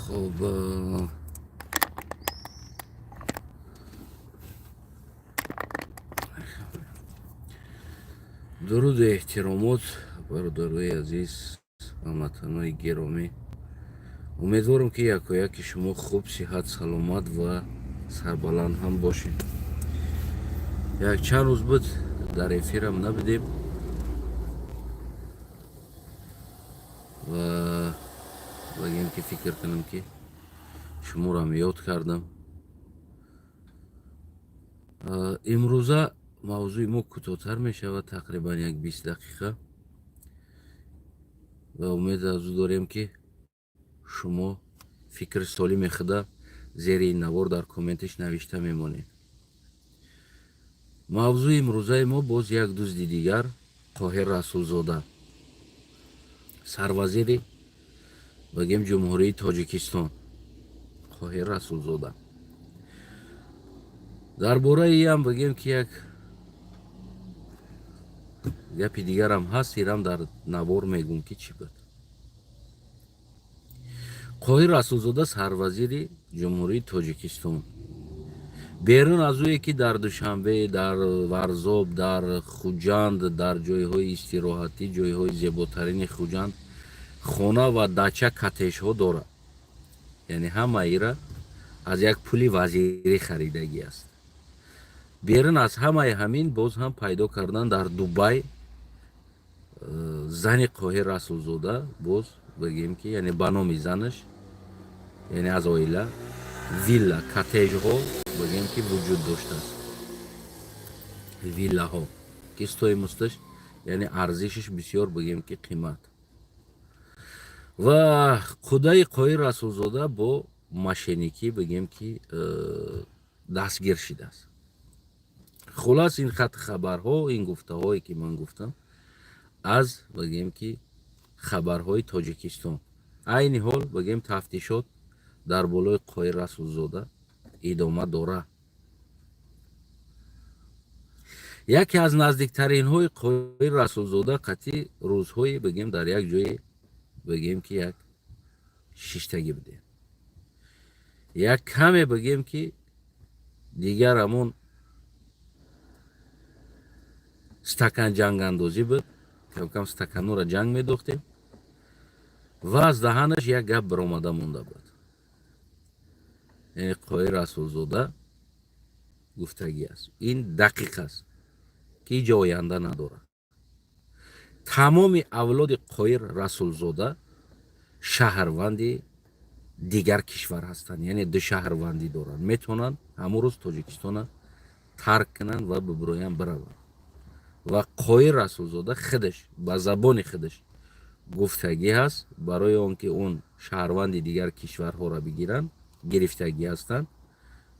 Хуб, дуруду эҳтиромот, бародарои азиз, ҳамватанои гиромӣ. Умедворам, ки якояки шумо хуб, сиҳат, саломат ва сарбаланд ҳам бошед. Як чанд рӯз буд, дар эфирам набудем ва багем, ки фикр кунам, ки шуморо ёд кардам. Имрӯза мавзӯи мо кӯтоҳтар мешавад, тақрибан як 20 дақиқа, ва умед аз ӯ дорем, ки шумо фикри солими худа зери ин навор дар комментиш навишта мемонед. Мавзӯи имрӯзаи мо боз як дузди дигар, Қоҳир Расулзода, сарвазири, багем, Ҷумҳурии Тоҷикистон, Қоҳир Расулзода. Дар бораи ам бигем, ки як гапи дигарам ҳаст, ирам дар навор мегӯм, ки чӣ буд. Қоҳир Расулзода, сарвазири Ҷумҳурии Тоҷикистон, берун аз ӯе ки дар Душанбе, дар Варзоб, дар Хуҷанд, дар ҷойҳои истироҳатӣ, ҷойҳои зеботарини Хуҷанд хона ва дача, коттеҷҳо дорад, яъне ҳамаира аз як пули вазирӣ харидагӣ аст. Берун аз ҳамаи ҳамин, боз ҳам пайдо кардан дар Дубай зани Қоҳир Расулзода, боз бигем, ки яъне ба номи занаш, яъне аз оила, вилла, коттеҷҳо, бигем, ки вуҷуд доштааст, виллаҳо, ки стоимость аш, яъне арзишаш бисёр, бигем, ки қимат. Ва худаи Қоҳир Расулзода бо мошенникӣ, бигем, ки дастгир шидааст. Хулас, ин хати хабарҳо, ин гуфтаҳое, ки ман гуфтам, аз, бигем, ки хабарҳои Тоҷикистон. Айни ҳол, бигем, тафтишот дар болои Қоҳир Расулзода идома дорад. Яке аз наздиктаринҳои Қоҳир Расулзода қатъи рӯзҳое, бигем, дар як ҷое, бигем, ки як шиштагӣ будем, як каме, бигем, ки дигар ҳамон стакан ҷангандозӣ буд, камкам стаканҳоро ҷанг медохтем ва аз даҳанаш як гап баромада монда буд. Яъне Қоҳир Расулзода гуфтагӣ аст, ин дақиқ аст, ки ҳеҷ оянда надорад. Тамоми авлоди Қоҳир Расулзода шаҳрванди дигар кишвар ҳастанд, яъне ду шаҳрвандӣ доранд, метавонанд ҳамон рӯз Тоҷикистона тарк кунанд ва бибироянд, бираванд. Ва Қоҳир Расулзода худаш ба забони худаш гуфтагӣ ҳаст, барои он ки он шаҳрванди дигар кишварҳоро бигиранд, гирифтагӣ ҳастанд,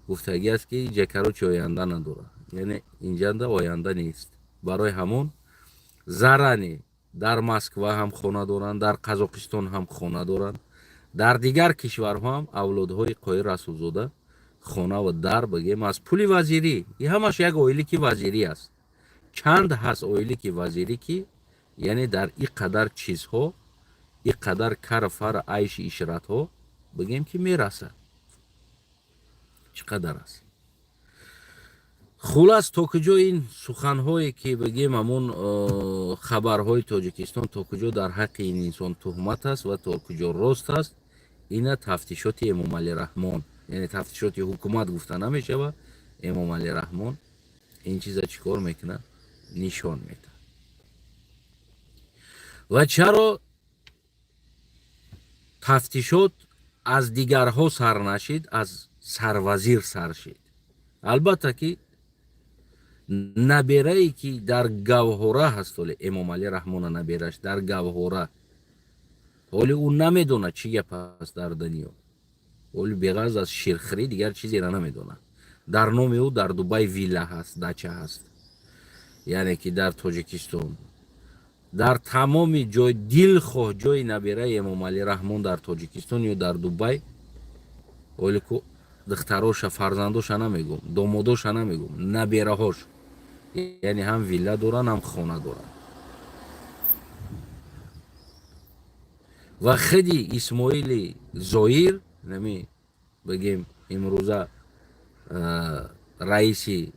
гуфтагӣ аст, ки инҷа, короче, оянда надорад, яъне инҷанда оянда нест. Барои ҳамон зарани дар Москва ҳам хона доранд, дар Қазоқистон ҳам хона доранд, дар дигар кишварҳо ҳам авлодҳои Қоҳир Расулзода хона ва дар, бигем, аз пули вазирӣ. И ҳамаш як оилики вазирӣ аст. Чанд ҳаст оилики вазирӣ, ки яъне дар и қадар чизҳо, и қадар кар-фар, айши ишратҳо, бигем, ки мерасад? Чӣ қадар аст? Хулас, то куҷо ин суханҳое, ки, бигем, ҳамон хабарҳои Тоҷикистон, то куҷо дар ҳаққи ин инсон туҳмат аст ва то куҷо рост аст, ина тафтишоти Эмомалӣ Раҳмон, яъне тафтишоти ҳукумат гуфта намешавад, Эмомалӣ Раҳмон ин чиза чӣ кор мекунад, нишон медиҳад. Ва чаро тафтишот аз дигарҳо сар нашид, аз сарвазир сар шид? Албатта, ки наберае, ки дар гаҳвора ҳаст, ҳоле Эмомалӣ Раҳмона набераш дар гаҳвора, ҳоле ӯ намедонад, чӣ гап аст дар дунё, ҳоли беғарз аз ширхӯрӣ дигар чизеро намедонад. Дар номи ӯ дар Дубай вилла ҳаст, дача ҳаст, яъне ки дар Тоҷикистон, дар тамоми ҷой, дилхоҳ ҷои набераи Эмомалӣ Раҳмон дар Тоҷикистон ё дар Дубай, ҳоле ку духтароша, фарзандоша намегум, домодоша намегум, набераҳош, яъне ҳам вилла доранд, ҳам хона доранд. Ва худи Исмоили Зоир Нами бигем, имрӯза раиси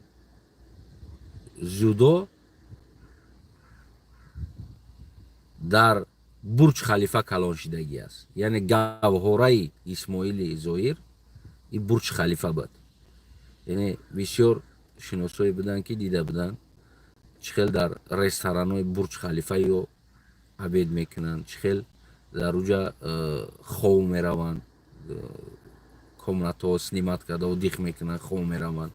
дзюдо дар Бурҷ Халифа калон шидагӣ аст. Яъне гавҳораи Исмоили Зоир и Бурҷ Халифа буд. Яъне бисёр шиносое буданд, ки дида буданд, чӣ хел дар ресторанҳои Бурҷ Халифа ё обед мекунанд, чӣ хел дар уҷа хов мераванд, комнатаҳо снимать карда, отдых мекунанд, хов мераванд.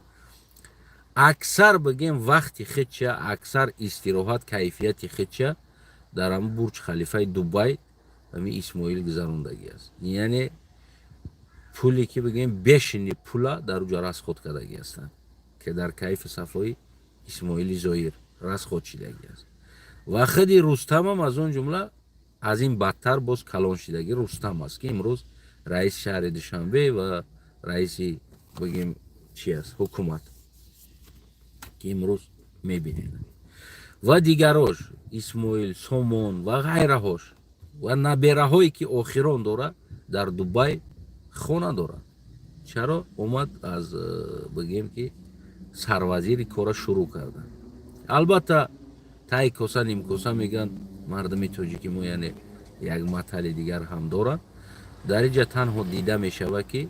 Аксар, бигем, вақти худша, аксар истироҳат, кайфияти худша дар ҳамн Бурҷ Халифаи Дубай ҳами Исмоил гузарондагӣ аст. Яъне пуле ки, бигем, бешини пула дар уҷа расход кардагӣ ҳастанд, ки дар кайфи сафои Исмоили Зоир расход шидагӣ аст. Ва худи Рустамам аз он ҷумла, аз ин бадтар боз калон шидагӣ Рустам аст, ки имрӯз раиси шаҳри Душанбе ва раиси, бигем, чи аст, ҳукумат, ки имрӯз мебинед, ва дигарош, Исмоил Сомон ва ғайраҳош, ва набераҳое ки охирон дора, дар Дубай хона дорад. Чаро омад аз, бигем, ки сарвазири кора шурӯъ карданд? Албатта, таи коса нимкоса мегӯянд мардуми тоҷики мо, яъне як матали дигар ҳам доранд. Дар инҷа танҳо дида мешавад, ки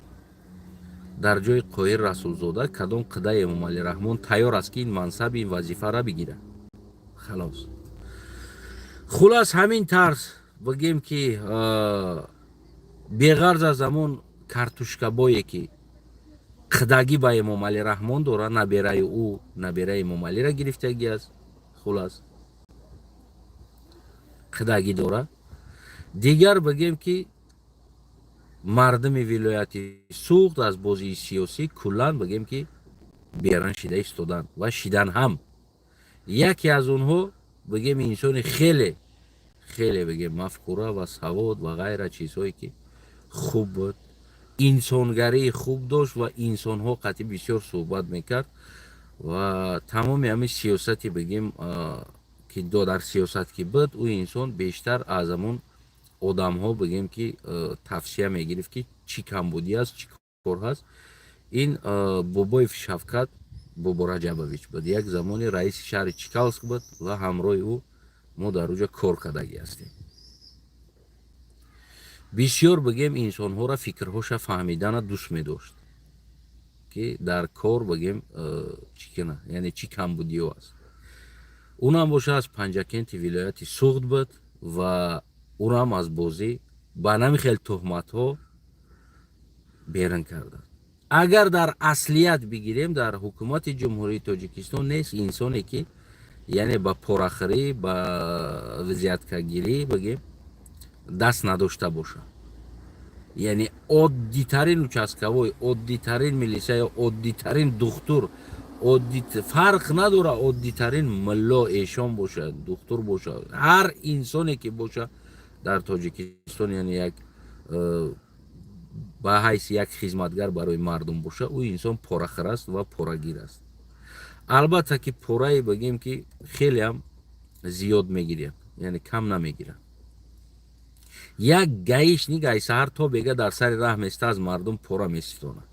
дар ҷои Қоҳир Расулзода кадом қидаи Эмомалӣ Раҳмон тайёр аст, ки ин мансаби, ин вазифаро бигирад. Халос, хулас, ҳамин тарз, бигем, ки беғарз аз ҳамон картушкабое, ки қидагӣ ба Эмомалӣ Раҳмон дорад, набераи ӯ набераи Эмомалиро гирифтагӣ аст. Хулас, қидагӣ дорад. Дигар, бигем, ки мардуми вилояти Суғд аз бозии сиёсӣ куллан, бигем, ки беран шида истоданд ва шидан ҳам. Яке аз онҳо, бигем, инсони хеле хеле, бигем, мафкура ва савод ва ғайра чизҳое ки хуб буд, инсонгарии хуб дошт ва инсонҳо қатъи бисёр суҳбат мекард ва тамоми ҳамин сиёсати, бигем, ки дар сиёсат ки буд, ӯ инсон бештар аз ҳамон одамҳо, бигем, ки тавсия мегирифт, ки чӣ камбудӣ аст, чӣ кор ҳаст. Ин Бобоев Шавкат Бобораҷабович буд. Як замоне раиси шаҳри Чкалск буд ва ҳамроҳи ӯ мо дар уҷа кор кардагӣ ҳастем. Бисёр, бигем, инсонҳоро фикрҳоша фаҳмидана дӯст медошт, ки дар кор, бигем, чӣ кина, яъне чӣ камбудиҳо аст. Унам боша аз Панҷакенти вилояти Суғд буд ва ӯрам аз бозӣ ба нами хел туҳматҳо берун карданд. Агар дар аслият бигирем, дар ҳукумати Ҷумҳурии Тоҷикистон нест инсоне, ки яъне ба порахӯрӣ, ба взяткагирӣ, бигем, даст надошта бошад. Яъне оддитарин участковой, оддитарин милиса ё оддитарин духтур, фарқ надорад, оддитарин мулло, эшон бошад, духтур бошад, ҳар инсоне ки бошад дар Тоҷикистон, яъне як ба ҳайси як хизматгар барои мардум бошад, ӯ инсон порахӯр аст ва порагир аст. Албатта, ки пораи, бигем, ки хелеам зиёд мегирад, яъне кам намегирад. Як гаишник ай саҳар то бега дар сари раҳ места, аз мардум пора меситонад.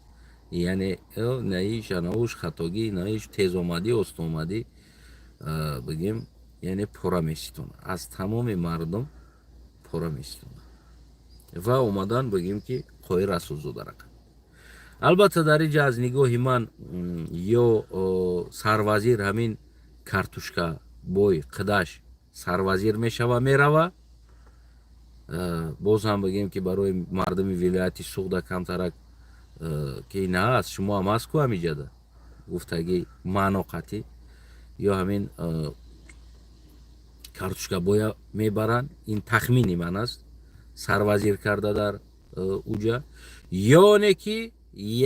Яъне наиш анауш хатогӣ, наиш тезомадӣ, остомадӣ, бигем, яъне пора меситонад, аз тамоми мардум пора меситонад. Ва омадан, бигем, ки Қоҳир Расулзода рақам. Албатта, дар инҷа аз нигоҳи ман ё сарвазир ҳамин картушка бой қидаш сарвазир мешава, мерава. Боз ҳам, бигем, ки барои мардуми вилояти Суғда камтарак, ки на аст, шумо ҳам аст ку ҳамиҷада гуфтагӣ маъно қатъӣ, ё ҳамин картушкабоя мебаранд, ин тахмини ман аст, сарвазир карда дар уҷа, ёне ки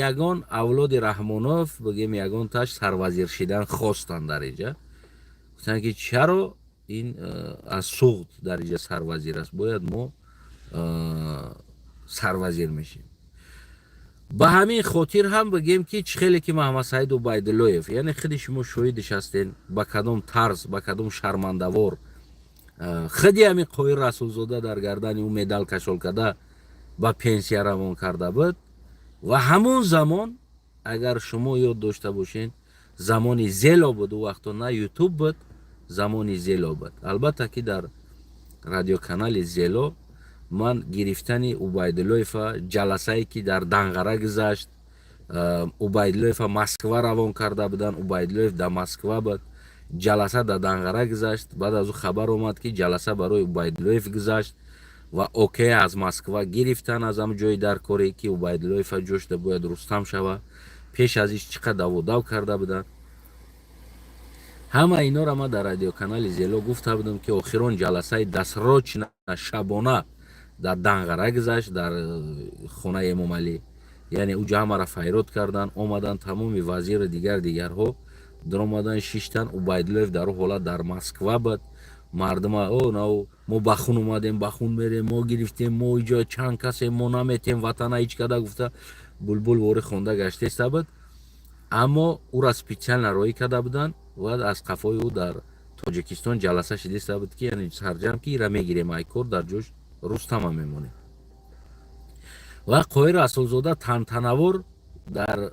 ягон авлоди Раҳмонов, бигем, ягонташ сарвазир шидан хостанд. Дар инҷа гуфтанд, ки чаро ин аз Суғд дар инҷа сарвазир аст, бояд мо сарвазир мешем. Ба ҳамин хотир ҳам, бигем, ки чӣ хеле ки Маҳамадсаид Убайдуллоев, яъне худи шумо шоҳидиш ҳастен, ба кадом тарз, ба кадом шармандавор худи ҳамин Қоҳир Расулзода дар гардани ӯ медал кашол карда. Ба пенсия равон карда буд. Ва ҳамон замон, агар шумо ёд дошта бошед, замони Зело буд. Ӯ вақто на Ютуб буд, замони Зело буд. Албатта, ки дар радиоканали Зело ман гирифтани Убайдуллоева, ҷаласае, ки дар Данғара гузашт, Убайдуллоева Москва равон карда буданд, Убайдуллоев дар Москва буд, ҷаласа дар Данғара гузашт. Баъд аз ӯ хабар омад, ки ҷаласа барои Убайдуллоев гузашт ва окей аз Москва гирифтан, аз ҳам ҷои дар коре, ки Убайдуллоева ҷошта бояд Рустам шава. Пеш аз иш чӣ қадр давудав карда буданд, ҳама инора ман дар радиоканали Зело гуфта будам, ки охирон ҷаласаи дасрочна шабона дар Данғара гузашт, дар хонаи Эмомалӣ. Яъне уҷа ҳамаро файрод кардан, омадан тамоми вазиру дигар дигарҳо даромадан, шиштан. Убайдуллоев дар ӯ ҳолат дар Москва буд. Мардума о нав мо ба хун омадем, ба хун мерем, мо гирифтем, мо иҷо чанд касе, мо наметем ватана ҳеҷ када, гуфта, булбул вори хонда гаштеста буд. Аммо ӯра специально роҳӣ карда буданд ва аз қафои ӯ дар Тоҷикистон ҷаласа шидиста буд, ки яъне сарҷам ки ира мегирем, айкор дар ҷош Рустама мемонем. Ва Қоҳир Расулзода тантанавор дар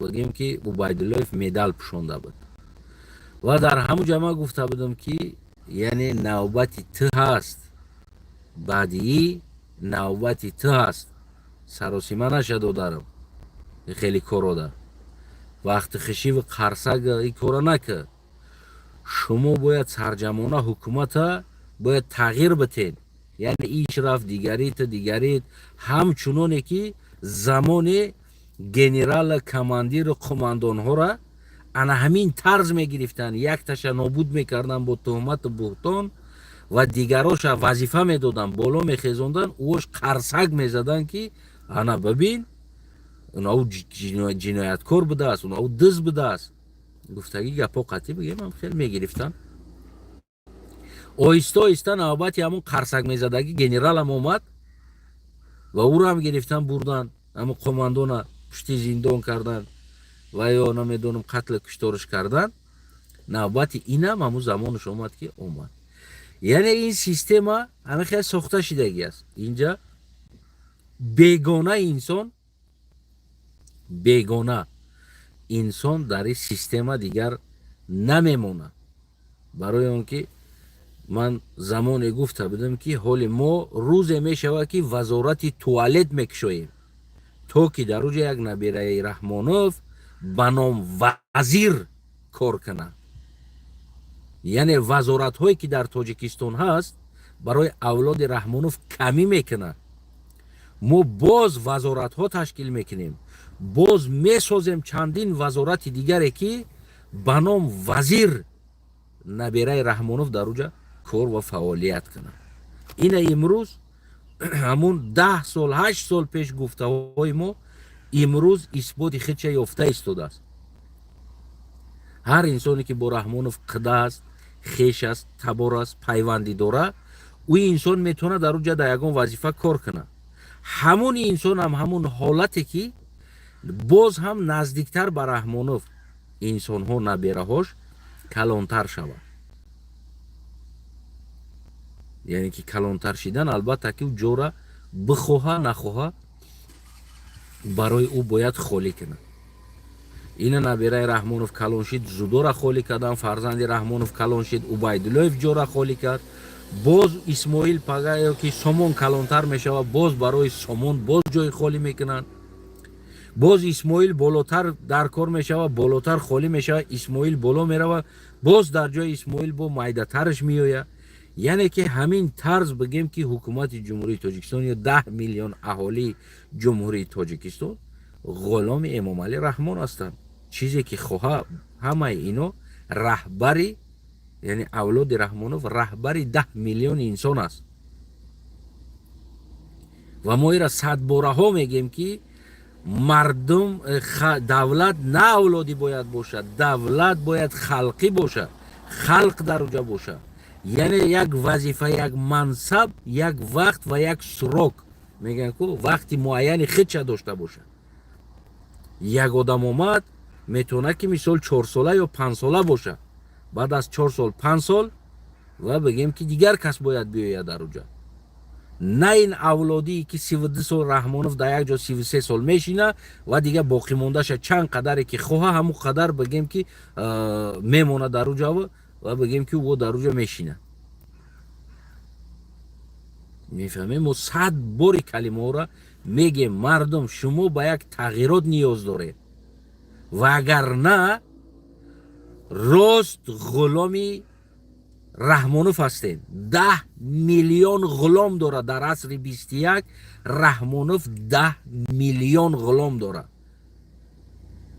бигем, ки Убайдуллоев медал пӯшонда буд. Ва дар ҳамун ҷа ман гуфта будам, ки яъне навбати ту ҳаст, баъдии навбати ту ҳаст, саросима наша, додарам, хеле корода вақти хишиву қарсаг ин кора накард. Шумо бояд сарҷамона ҳукумата бояд тағйир битед. Яъне иш рафт, дигарит, дигарит, ҳамчуноне ки замоне генерала, командиру қумандонҳоро ана ҳамин тарз мегирифтанд, якташа нобуд мекарданд бо туҳмату буҳтон ва дигароша вазифа медоданд, боло мехезонданд, ӯош қарсак мезаданд, ки ана бибин, унау ҷинояткор будааст, унау диз будааст, гуфтагӣ гапҳо қатъӣ бигем, ҳам хел мегирифтанд. Оҳиста оҳиста навбати ҳамон қарсак мезадагӣ генералам омад ва ӯро гирифтан, бурдан, ҳамон қомандона пушти зиндон кардан ва ё намедонам, қатлу кушториш кардан. Навбати инам ҳамун замонаш омад, ки омад. Яъне ин система ҳамин хел сохта шидагӣ аст. Инҷа бегона инсон, бегона инсон дар ин система дигар намемонад. Барои он ки ман замоне гуфта будам, ки ҳоли мо рӯзе мешавад, ки вазорати туалет мекушоем, то ки дар уҷа як набираи Раҳмонов ба ном вазир кор кунад. Яъне вазоратҳое, ки дар Тоҷикистон ҳаст, барои авлоди Раҳмонов камӣ мекунад. Мо боз вазоратҳо ташкил мекунем, боз месозем чандин вазорати дигаре, ки ба ном вазир набираи Раҳмонов дар уҷа кор ва фаъолият кунад. Ина имрӯз ҳамун 10 сол, 8 сол пеш гуфтаҳои мо имрӯз исботи худша ёфта истодааст. Ҳар инсоне, ки бо Раҳмонов қида аст, хеш аст, табор аст, пайвандӣ дора, ӯ инсон метавонад дар уҷа дар ягон вазифа кор кунад. Ҳамон инсонам ҳамун ҳолате, ки боз ҳам наздиктар ба Раҳмонов инсонҳо набераҳош калонтар шавад. Яъне ки калонтар шидан, албатта, ки ӯ ҷора бихоҳа, нахоҳа, барои ӯ бояд холӣ кунад. Ина набираи Раҳмонов калон шид, зудора холӣ кардан. Фарзанди Раҳмонов калон шид, Убайдуллоев ҷора холӣ кард. Боз Исмоил пага ё ки Сомон калонтар мешавад, боз барои Сомон боз ҷои холӣ мекунанд. Боз Исмоил болотар дар кор мешавад, болотар холӣ мешавад, Исмоил боло меравад, боз дар ҷои Исмоил бо майдатараш меояд. Яъне ки ҳамин тарз бигем, ки ҳукумати Ҷумҳурии Тоҷикистон ё 10 миллион аҳолии Ҷумҳурии Тоҷикистон ғуломи Эмомалӣ Раҳмон ҳастанд. Чизе ки хоҳа, ҳамаи ино раҳбари, яъне авлоди Раҳмонов раҳбари 10 миллион инсон аст. Ва мо ира садбораҳо мегем, ки мардум, давлат на авлодӣ бояд бошад, давлат бояд халқӣ бошад, халқ дар уҷа бошад. Яъне як вазифа, як мансаб, як вақт ва як срок мегӯянд ку, вақти муайяни худша дошта бошад. Як одам омад, метавонад, ки мисол 4 сола ё 5 сола бошад. Баъд аз 4 сол, 5 сол ва бигем, ки дигар кас бояд биёяд дар уҷа. На ин авлодие ки 32 сол Раҳмонов дар як ҷо, 33 сол мешина ва дигар боқимондаша чанд қадаре ки хоҳа, ҳамун қадар, бигем, ки мемона дар уҷа ва, бигем, ки ӯ дар уҷа мешина. Мефаҳмем, мо 100 бори калимаҳоро мегем: мардум, шумо ба як тағйирот ниёз доред, вагарна рост ғуломи Раҳмонов ҳастем. 10 миллион ғулом дорад дар асри 21 Раҳмонов, 10 миллион ғулом дорад.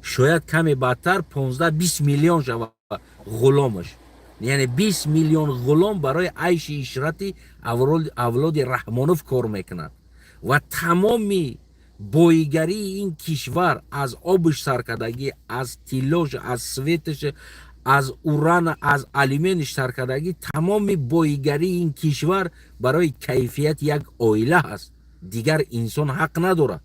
Шояд каме баъдтар 15-20 миллион шавад ғуломаш. Яъне 20 миллион ғулом барои айши ишрати авлоди Раҳмонов кор мекунад. Ва тамоми боигарии ин кишвар, аз обш саркардагӣ, аз тиллош, аз светаш, аз урана, аз алюмениш саркардагӣ, тамоми боигарии ин кишвар барои кайфияти як оила ҳаст. Дигар инсон ҳақ надорад.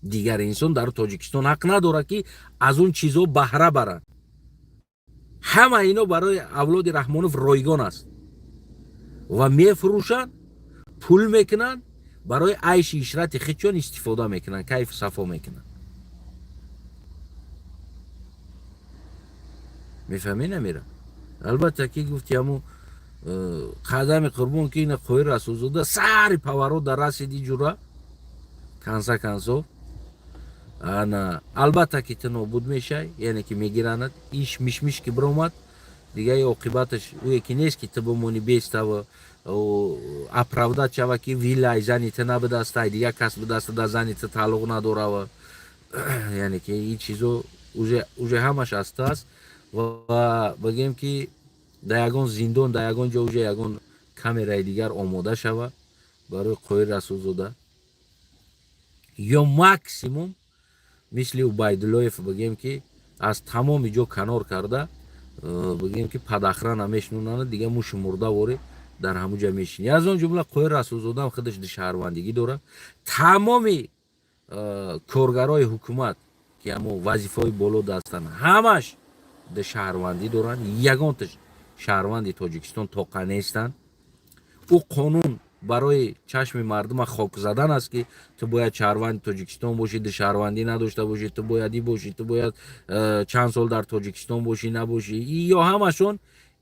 Дигар инсон дар Тоҷикистон ҳақ надорад, ки аз он чизҳо баҳра барад. Ҳама ино барои авлоди Раҳмонов ройгон аст ва мефурӯшанд, пул мекунанд, барои айши ишрати худшон истифода мекунанд, кайфу сафо мекунанд. Мефаҳмӣ, намера? Албатта, ки гуфти ҳамун қадами қурбон, ки ина Қоҳир Расулзода сари поворот дар расиди ҷура конца концов. Ана, албатта, ки ту нобуд мешай, яъне ки мегиранад, иш мишмиш ки биромад, дига оқибаташ ӯе ки нест, ки ту бимонӣ бестава, оправдать шава, ки виллаи зани ту набудастай, дигар кас будаста, да зани ту тааллуқ надорава. Яъне ки ин чизо уже ҳамаш аз ту аст. Ва бигем, ки дар ягон зиндон, дар ягон ҷо уже ягон камераи дигар омода шава барои Қоҳир Расулзода ё максимум мисли Убайдуллоев, бигем, ки аз тамоми ҷо канор карда, бигем, ки под охрана мешинонанд, дига муши мурдаворӣ дар ҳамун ҷа мешинӣ. Аз он ҷумла Қоҳир Расулзодаам худаш шаҳрвандигӣ дорад. Тамоми коргарои ҳукумат, ки ҳамо вазифаҳои боло дастанд, ҳамаш шаҳрвандӣ доранд, ягонташ шаҳрванди Тоҷикистон тоқа нестанд. Ӯ қонун барои чашми мардума хок задан аст, ки ту бояд шаҳрванди Тоҷикистон бошӣ, ду шаҳрвандӣ надошта бошӣ, ту бояд и бошӣ, ту бояд чанд сол дар Тоҷикистон бошӣ, набошӣ. Ё ҳамашон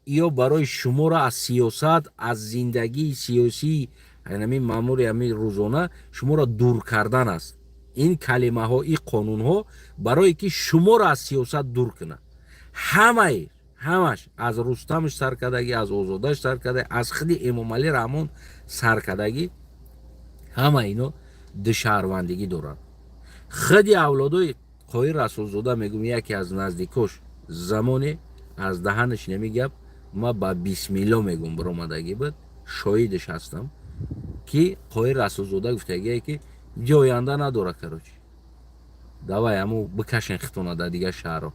ё барои шуморо аз сиёсат, аз зиндагии сиёсӣ, ҳамин маъмури ҳамин рӯзона шуморо дур кардан аст. Ин калимаҳо, ин қонунҳо барое ки шуморо аз сиёсат дур кунад. Ҳамаи ҳамаш, аз Рустамш саркардагӣ, аз Озодаш саркардагӣ, аз худи Эмомалӣ Раҳмон саркардагӣ, ҳама ино душаҳрвандигӣ доранд. Худи авлодои Қоҳир Расулзода, мегӯм, яке аз наздикош замоне аз даҳанаш неми гап ма ба бисмилло мегӯм биромадагӣ буд, шоҳидаш ҳастам, ки Қоҳир Расулзода гуфтагие, ки ҷо оянда надора, короче, давай ҳаму бикашен хитона дар дигар шаҳрҳо,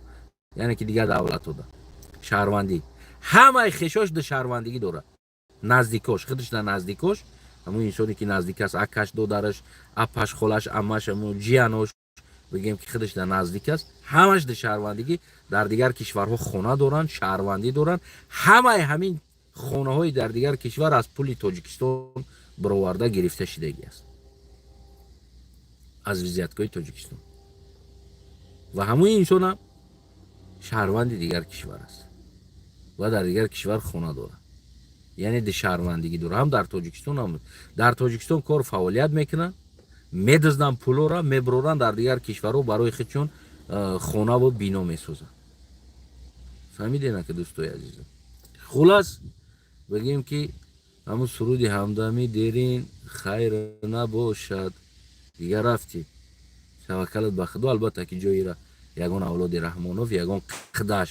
яъне ки дигар давлатҳода. Шаҳрвандӣ, ҳамаи хешош ду шаҳрвандигӣ дорад. Наздикош, худаш дар наздикош, ҳамун инсоне ки наздик аст, акаш, додараш, апаш, холаш, аммаш, ҳамун ҷиянош, бигем, ки худаш дар наздик аст, ҳамаш ду шаҳрвандигӣ, дар дигар кишварҳо хона доранд, шаҳрвандӣ доранд. Ҳамаи ҳамин хонаҳои дар дигар кишвар аз пули Тоҷикистон бароварда гирифта шудагӣ аст, аз взяткаҳои Тоҷикистон. Ва ҳамун инсонам шаҳрванди дигар кишвар аст ва дар дигар кишвар хона дорад, яъне ду шаҳрвандигӣ дорад, ҳам дар Тоҷикистон, ҳам дар Тоҷикистон кор фаъолият мекунанд, медузданд пулора, мебароранд, дар дигар кишварҳо барои худшон хонаву бино месозанд. Фаҳмидена, ки дӯстои азизам, хулас, бигем, ки ҳамун суруди ҳамдамӣ дерин хайр набошад. Дигар рафтӣ, таваккалат ба Худо. Албатта, ки ҷоира ягон авлоди Раҳмонов, ягон қидаш,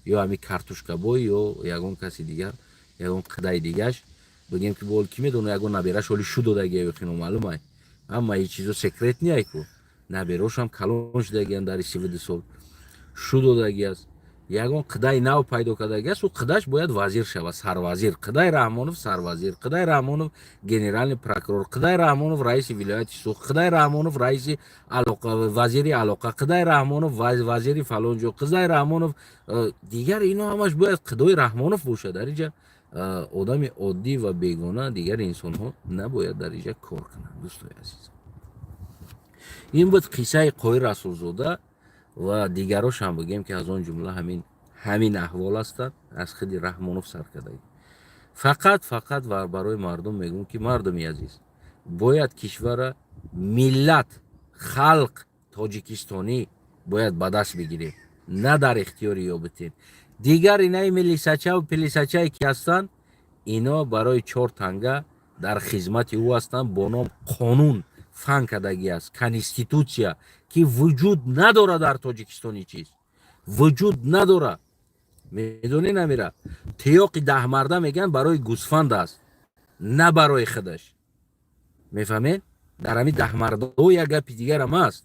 ё ҳами картошкабой, ё ягон каси дигар, ягон қидаи дигаш, бигем, ки бол ки медона, ягон набераш ҳоли шу додагия, кино маълумай, ҳама и чизо секрет неай ку, наберошам калон шудагиян, дари 32 сол шу додагӣ аст, ягон қидаи нав пайдо кардаги аст, ӯ қидаш бояд вазир шавад, сарвазир. Қидаи Раҳмонов сарвазир, қидаи Раҳмонов генеральный прокурор, қидаи Раҳмонов раиси вилояти Суғд, қидаи Раҳмонов раиси алоқа, вазири алоқа, қидаи Раҳмонов вазири фалон ҷо, қидаи Раҳмонов дигар. Ино ҳамаш бояд қидои Раҳмонов бошад. Дар инҷа Одами оддӣ ва бегона, дигар инсонҳо набояд дар инҷа кор кунанд. Дӯстои азиз, ин буд қиссаи Қоҳир Расулзода ва дигарошам. Бигем, ки аз он ҷумла ҳамин аҳвол ҳастанд, аз худи Раҳмонов сар кардагӣ. Фақат ва барои мардум мегӯм, ки мардуми азиз, бояд кишвара миллат, халқ тоҷикистонӣ бояд ба даст бигирем, на дар ихтиёри ё битен. Дигар инаи милисачаву пилисачае ки ҳастанд, ино барои чор танга дар хизмати ӯ ҳастанд. Бо ном қонун фан кардагӣ аст, конститутсия, ки вуҷуд надорад дар Тоҷикистони, чиз вуҷуд надорад. Медонӣ, намира тиёқи даҳмарда мегӯянд барои гӯсфанд аст, на барои худаш. Мефаҳмед? Дар ҳамин даҳмардаҳо як гапи дигарам аст.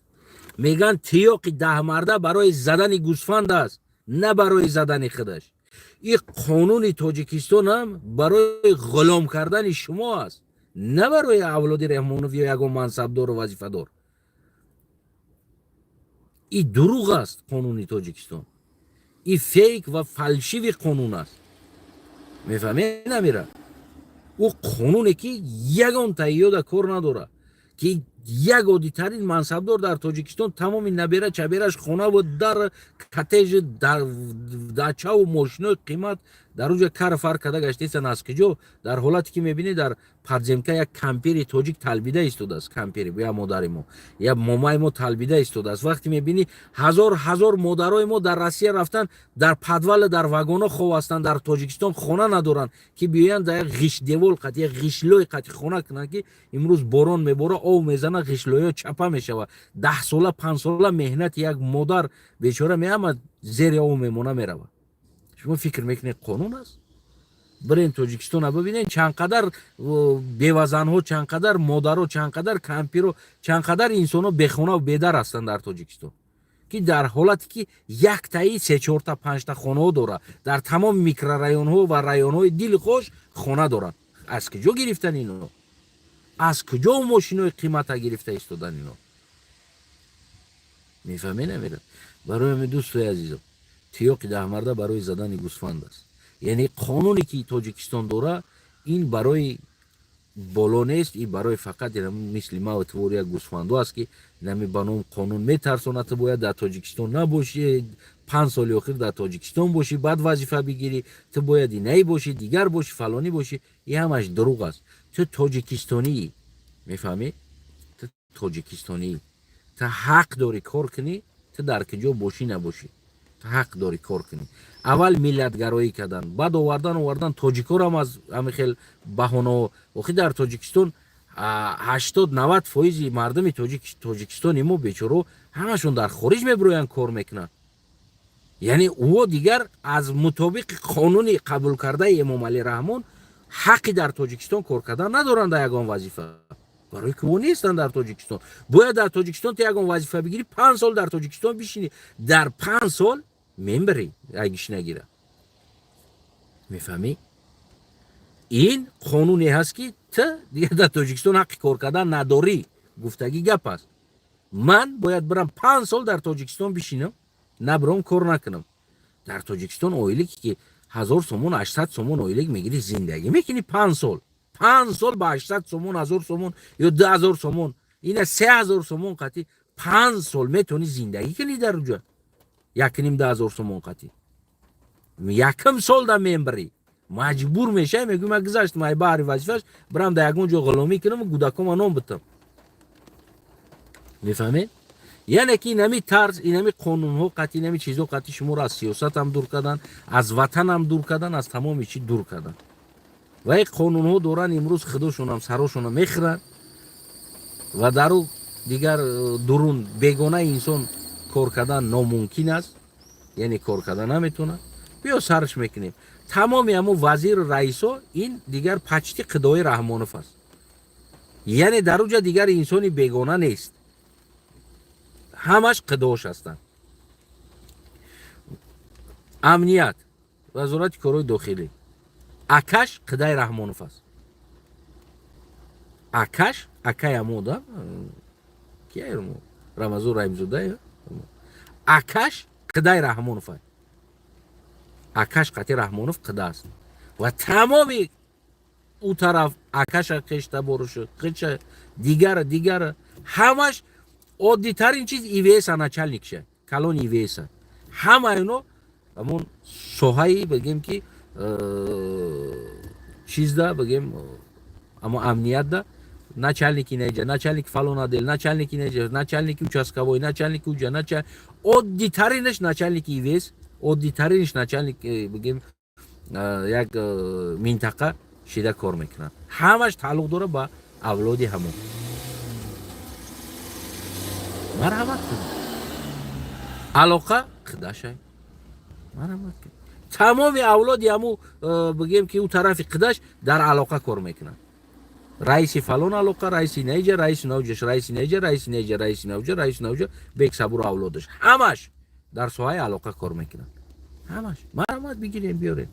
Мегӯянд, тиёқи даҳмарда барои задани гӯсфанд аст, на барои задани худаш. Ин қонуни Тоҷикистон ҳам барои ғулом кардани шумо аст, на барои авлоди Раҳмонов ё ягон мансабдору вазифадор. Ин дурӯғ аст. Қонуни Тоҷикистон ин фейк ва фальшивый қонун аст. Мефаҳмед, намира? Ӯ қонуне, ки ягон таҳиёда кор надорад, ки як оддитарин мансабдор дар Тоҷикистон тамоми набера чабераш хонаву дар коттеҷ, дачаву мошинои қимат дар онҷо кар фар карда гаштесан. Аз куҷо? Дар ҳолате ки мебинӣ, дар подземка як кампири тоҷик талбида истодааст, кампири я модари мо, я момаи мо талбида истодааст. Вақте мебинӣ, ҳазор ҳазор модарои мо дар Россия рафтан, дар подвал, дар вагоно хов ҳастанд, дар Тоҷикистон хона надоранд, ки биёянд дар як ғиштдевол қати, як ғишлой қати хона кунанд, ки имрӯз борон мебора, ов мезана, ғишлоё чапа мешавад. 10 сола, 5 сола меҳнати як модар бечора меамад, зери ов мемона, меравад. Шумо фикр мекунед, қонун аст? Бирен Тоҷикистона бибинед, чандқадар бевазанҳо, чандқадар модаро, чандқадар кампиро, чандқадар инсонҳо бехонаву бедар ҳастанд дар Тоҷикистон, ки дар ҳолате ки яктаи се, чорта, панҷта хонаҳо дорад, дар тамоми микрорайонҳо ва районҳои дили хош хона доранд. Аз куҷо гирифтан ино? Аз куҷо мошинои қимата гирифта истодан ино? Мефаҳме, намера? Барои ҳамин, дӯстои азизом, тиёқи даҳмарда барои задани гӯсфанд аст. Яъне қонуне ки Тоҷикистон дора, ин барои боло нест, ин барои фақат мисли маву твори як гӯсфандо аст, ки нами ба ном қонун метарсонад: ту бояд дар Тоҷикистон набошӣ, 5 соли охир дар Тоҷикистон бошӣ, баъд вазифа бигирӣ, ту бояд инаи бошӣ, дигар бошӣ, фалонӣ бошӣ. Ин ҳамаш дурӯғ аст. Ту тоҷикистонӣ, мефаҳмӣ? Ту тоҷикистонӣ, ту ҳақ дорӣ кор кунӣ. Ту дар куҷо бошӣ, набошӣ, ту ҳақ дорӣ кор кунӣ. Аввал миллатгароӣ кардан, баъд овардан тоҷикорам аз ҳамин хел баҳонаҳо. Охи дар Тоҷикистон 80-90 фоизи мардуми тоҷикистони мо бечоро ҳамашон дар хориҷ мебироянд, кор мекунанд. Яъне ӯо дигар аз мутобиқи қонуни қабулкардаи Эмомалӣ Раҳмон ҳаққи дар Тоҷикистон кор кардан надоранд дар ягон вазифа, барои ки ӯ нестанд дар Тоҷикистон. Бояд дар Тоҷикистон ту ягон вазифа бигирӣ, 5 сол дар Тоҷикистон бишинӣ. Дар 5 сол мембарӣ, агиш нагира. Мефаҳмӣ? Ин қонуне ҳаст, ки ту дигар дар Тоҷикистон ҳаққи кор кардан надорӣ гуфтагӣ гап аст. Ман бояд бирам, 5 сол дар Тоҷикистон бишинам, набиром, кор накунам дар Тоҷикистон. Ойлике ки 1000 сомон, 800 сомон ойлик мегирӣ, зиндагӣ мекунӣ 5 сол. 5 сол ба 800 сомон, 1000 сомон ё 2000 сомон, ина 3000 сомон қатӣ 5 сол метавонӣ зиндагӣ кунӣ. Дар уҷа якним 2000 сомон қатӣ якм сол да мембарӣ, маҷбур мешавӣ, мегӯӣ: «Ман гузаштам ай баҳри вазифаш, бирам дар ягон ҷо ғуломӣ кунам, кӯдакома нон битам». Мефаҳмед? Яъне ки инами тарз, инами қонунҳо қатӣ, инами чизҳо қатӣ шуморо аз сиёсатам дур кардан, аз ватанам дур кардан, аз тамоми чӣ дур кардан. Ва ин қонунҳо доранд, имрӯз худошонам сарошона мехӯранд ва дару дигар дурун бегона инсон кор кардан номумкин аст, яъне кор кардан наметавонад. Биё сарш мекунем. Тамоми ҳамун вазиру раисо ин дигар почти қидои Раҳмонов аст. Яъне дар уҷа дигар инсони бегона нест, ҳамаш қидош ҳастанд. Амният, Вазорати корҳои дохилӣ, акаш қидаи Раҳмонов аст. Акаш, акай амода кия, Рамазон Раимзода, акаш қидаи Раҳмонов аст. Акаш қати Раҳмонов қида аст. Ва тамоми ӯ тараф акаша, хештаборушу, хича, дигара, дигара, ҳамаш. Оддитарин чиз, ИВСа начальникша, калони ИВСа, ҳама ино ҳамон соҳаи, бигем ки, чизда, бигем, амо амниятда начальники неҷа, начальник фалон отдел, начальники неҷа, начальники участковой, начальники уҷа, оддитаринаш начальники ИВС, оддитаринаш начальник, бигем, як минтақа шида кор мекунад. Ҳамаш тааллуқ дорад ба авлоди ҳамон. Марҳамат кунед, алоқа қидашай, марҳамат кунед. Тамоми авлоди ҳаму, бигем ки, ӯ тарафи қидаш дар алоқа кор мекунад. Раиси фалон алоқа, раиси неҷа, раиси навҷаш, раиси неҷа, раиси неҷа, раиси навҷа, раиси навҷа, Бексабур авлодаш ҳамаш дар соҳаи алоқа кор мекунад. Ҳамаш марҳамат, бигирем, биёрем,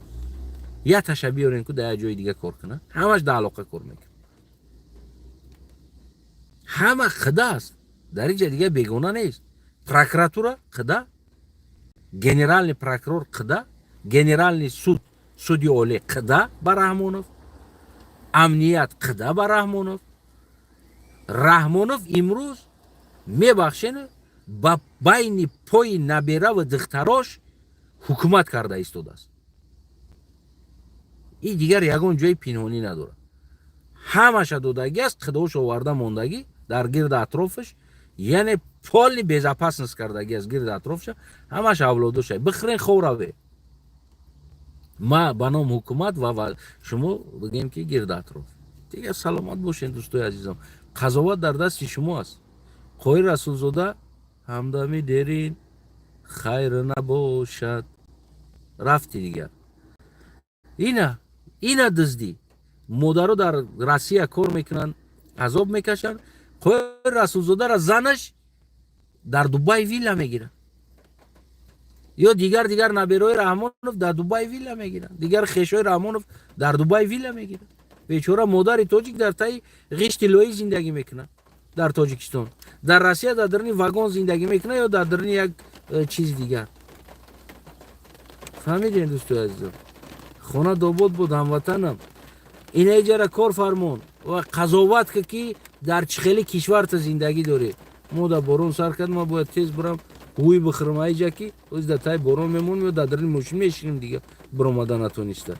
яташа биёрем, ку дар як ҷои дига кор кунад. Ҳамаш дар алоқа кор мекунад, ҳама қида аст. Дар инҷа дига бегона нест. Прокуратура қида, генеральный прокурор қида, генеральный суд, суди олӣ қида ба Раҳмонов, амният қида ба Раҳмонов. Раҳмонов имрӯз, мебахшен, ба байни пои набераву духтарош ҳукумат карда истодааст. И дигар ягон ҷои пинҳонӣ надорад. Ҳамаша додагӣ аст, қидош оварда мондагӣ дар гирди атрофаш, яъне полный безопасность кардагӣ аст гирди атрофша. Ҳамаш авлодоша. Бихӯрен, хов раве, ма ба ном ҳукумат ва шумо, бигем ки, гирди атроф. Дигар саломат бошед, дӯстои азизам, қазоват дар дасти шумо аст. Қоҳир Расулзода, ҳамдами дерин хайр набошад, рафти дигар. Ина дуздӣ. Модаро дар Россия кор мекунанд, азоб мекашанд. Қоҳир Расулзодара занаш дар Дубай вилла мегирад ё дигар наберои Раҳмонов дар Дубай вилла мегиранд, дигар хешои Раҳмонов дар Дубай вилла мегиранд. Бечора модари тоҷик дар таи ғишти лоӣ зиндагӣ мекунад дар Тоҷикистон, дар Россия дар даруни вагон зиндагӣ мекунад ё дар даруни як чизи дигар. Фаҳмидем, дӯстои азизам? Хона добод буд, ҳамватанам. Инаиҷара кор фармон ва қазоват ки дар чӣ хели кишварта зиндагӣ дорӣ. Мо дар борон сар кард, ма бояд тез бирам, ҳуй бихӯрам. Аиҷа ки оз дар таи борон мемонем ё дар даруни мошин мешинем, дига биромада натониста.